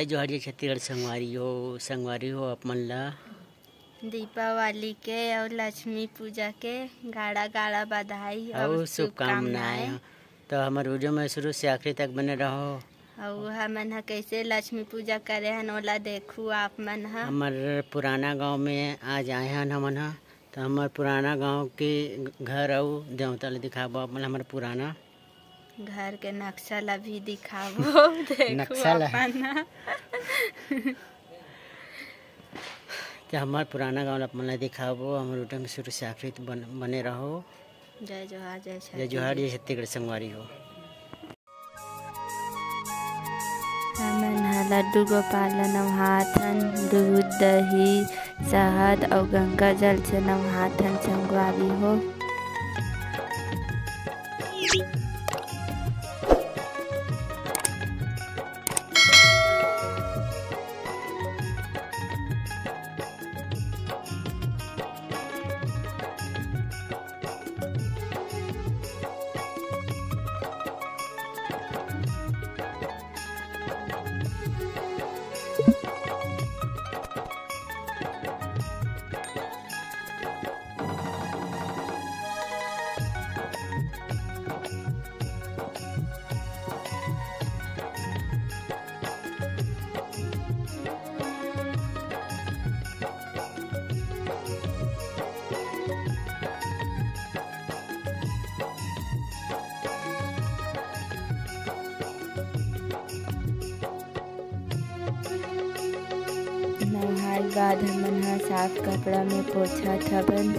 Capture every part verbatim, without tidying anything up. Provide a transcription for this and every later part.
जोहार, जय छत्तीसगढ़ संगवारी हो। संगवारी हो, आप मन ला दीपावली के अउ लक्ष्मी पूजा के गाड़ा गाड़ा बधाई अउ अउ शुभकामनाएं। शुभकामनाएं। तो हमर वीडियो में शुरू से आखिरी तक बने रहो। अउ हमन ह कैसे लक्ष्मी पूजा करे हन, ओला देखू आप मन ह। हमर पुराना गांव में आज आए हन हमन ह, तो हमर पुराना गांव के घर अउ देवता ल दिखाबो आप मन ल। हमर पुराना घर के नक्शा ला भी दिखाबो। देखो नक्शा ला। अपन। तो हमर पुराना गांव ला अपन ला दिखाबो। हमर वीडियो में शुरू से आखिरी तक बन-, बने रहो। जय जोहार, जय जय जोहार, छत्तीसगढ़। जय छत्तीसगढ़ संगवारी हो। हमन ह लड्डू गोपाल ला नवहाथन, दूध, दही, शहद अउ गंगा जल से नवहाथन संगवारी हो। नहाए बाद हमन ह साफ कपड़ा में पोछत हवन।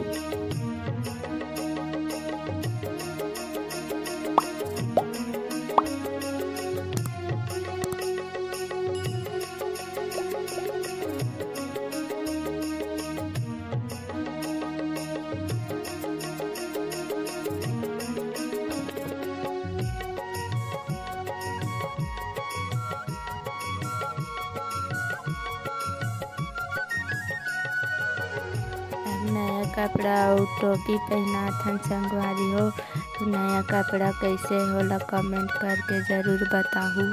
अब नया कपड़ा अउ टोपी पहिनाथन संगवारी हो। तो नया कपड़ा कैसे होला, comment करके जरूर बताहू।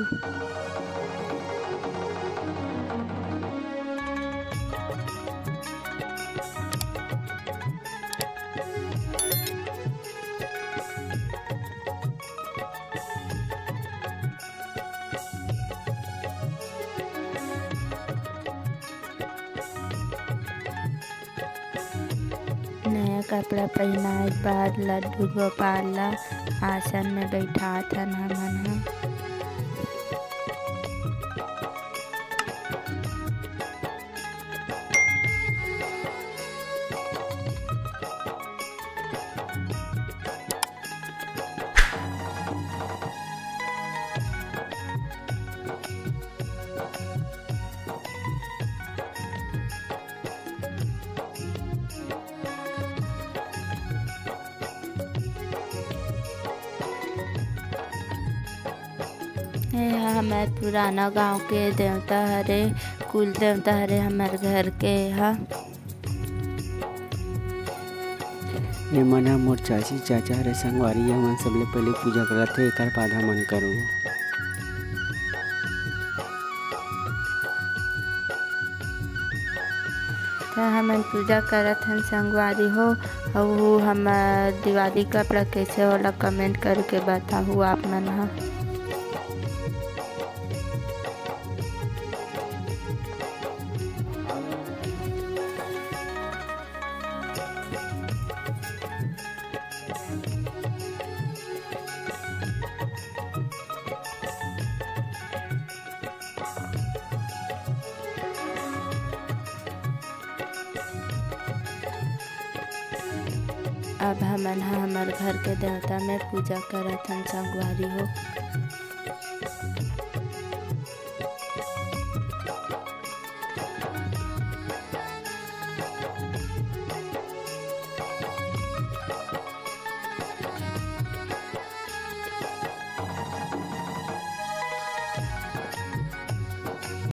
नया कपड़ा पहिनाए के बाद लड्डू गोपाल ला आसन में बैठाथन हमन ह। ये ह हमर पुराना गांव के देवता हरे, कुल देवता हरे हमर घर के ह। ये मन ह मोर चाची चाचा हरे संगवारी, ये मन सबले पहले पूजा करत हे, एकर बाद हमन करू। त हमन पूजा करत हन संगवारी हो। अउ हमर दिवाली कपड़ा कैसे होला, comment करके बताहू आप मन ह। अब हमन ह हमर घर के देवता में पूजा करत हन संगवारी हो।